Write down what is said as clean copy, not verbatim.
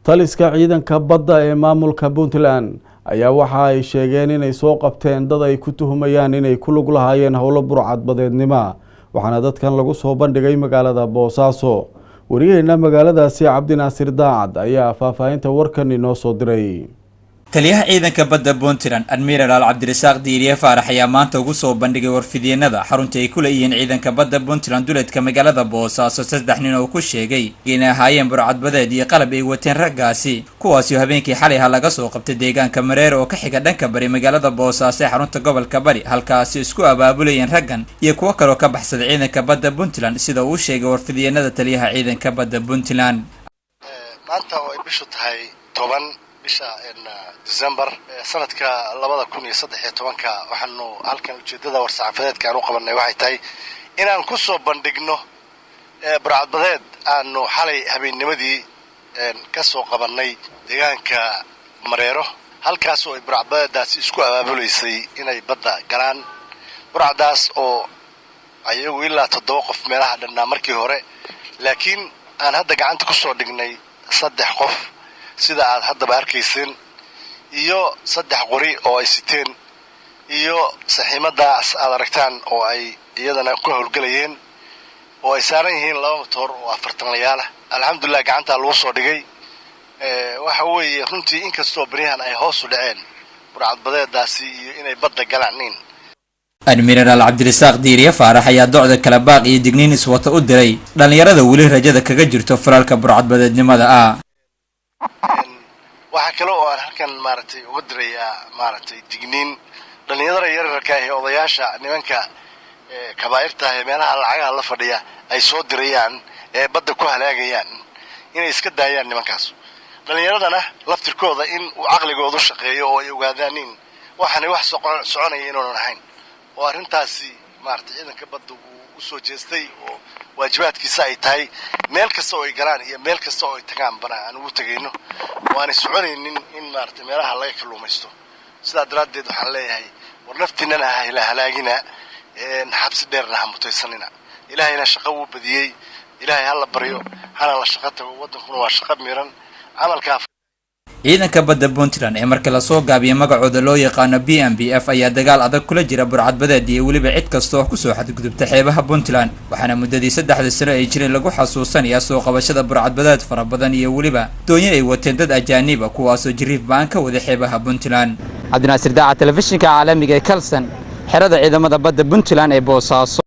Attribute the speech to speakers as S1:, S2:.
S1: Taliska ciidanka badda ee maamulka Puntland ayaa waxa ay sheegeen inay soo qabteen dad ay ku tuhumayaan inay ku lug lahaayeen howlo burcadbadeednimo, waxaana dadkan lagu soo bandhigay magaalada Boosaaso. Wariyaheena magaaladaasi Cabdinaasir Daacad ayaa faahfaahinta warkan inoo soo diray.
S2: Taliyaha ciidanka badda Puntland, Admiral Cabdirasaaq Diiriye Faarax, ayaa maanta ugu soo bandhigay warfidyeenada xarunta ay ku leeyihiin ciidanka badda Puntland duleedka magaalada Boosaaso saddex nin oo ku sheegay inay ahaayeen burcadbadeed iyo qalab ay wateen raggaasi, kuwaasi oo habeenkii xalay ha laga soo qabtay deegaanka Mareer oo ka xiga dhanka bari magaalada Boosaaso ee xarunta gobolka Bari, halkaasi isku abaabulayeen raggan iyo kuwo kaloo ka baxsaday ciidanka badda Puntland, sida uu sheegay warfidyeenada taliyaha ciidanka badda Puntland.
S3: Maanta oo ay bishu tahay 10 bisha December sanadka 2013-ka, waxaanu halkan ujeeddada war-saxaafadeedka aan u qabanay waxay tahay inaan ku soo bandhigno burcadbadeed aanu xalay habeennimadii ka soo qabannay deegaanka Mareero, halkaas oo ay burcadbadeedaasi isku abaabulaysay inay badda galaan. Burcadaas oo ayagu ilaa toddoba qof meelaha dhannaa markii hore, laakiin aan hadda gacanta ku soo dhignay saddex qof, sida aad haddaba arkayseen, iyo saddex qori oo ay siteen iyo saxiimadaas aad aragtaan oo ay iyadana ku howlgelayeen oo ay saaran yihiin laba motoor oo afartanlayaal ah. Alxamdulilah, gacantaa lagu soo dhigay. Waxa weeye runtii, inkastoo beryahan ay hoos u dhaceen burcadbadeedaasi iyo inay badda galaan nin
S2: Admiral Cabdirasaaq Diiriye Faarax ayaa docda kale baaq iyo digniin iswata u diray dhallinyarada weli rajada kaga jirto falalka burcadbadeednimada ah.
S3: Waxaa kale oo aan halkan maaragtay uga dirayaa maaragtay digniin dhallinyarada yararka ee odayaasha nimanka kabaa'irta ee meelaha lacagaha la fadhiya ay soo dirayaan ee badda ku halaagayaan, inay iska daayaan nimankaas. Dhallinyaradana laftirkooda in uu caqligoodu shaqeeyo oo ay ogaadaan in waxaanay wax soconaya inuunan ahayn, oo arrintaasi maaragtay ciidanka badda uu u soo jeestay oo waajibaadkiisa ay tahay meel kasta oo ay galaan iyo meel kasta oo ay tagaan bana aan ugu tegayno oo aanay soconaynin in maaragtay meelaha laga kalluumaysto. Sidaa daraaddeed waxaan leeyahay, war naftiinana ha halaagina, xabsi dheerna ha mutaysanina. Ilaahayna shaqo wuu badiyey, Ilaahay ha la baryo, hana la shaqo tago. Waddankuna waa shaqo miran camalkaa.
S2: Ciidanka badda Puntland ee marka lasoo gaabiyo magacooda loo yaqaano PMPF ayaa dagaal adag kula jira burcadbadeed iyo weliba cid kasta oo kusoo xadgudubta xeebaha Puntland, waxaana muddadii 3-da sano ay jireen lagu xasuusanayaa soo qabashada burcadbadeed fara badan iyo weliba doonyo ay wateen dad ajaaniba, kuwaasoo jiriif ba'an ka wada xeebaha Puntland. Cabdinaasir Daaca, telefishinka caalamiga ee Kalsan, xerada ciidamada badda Puntland ee Boosaaso.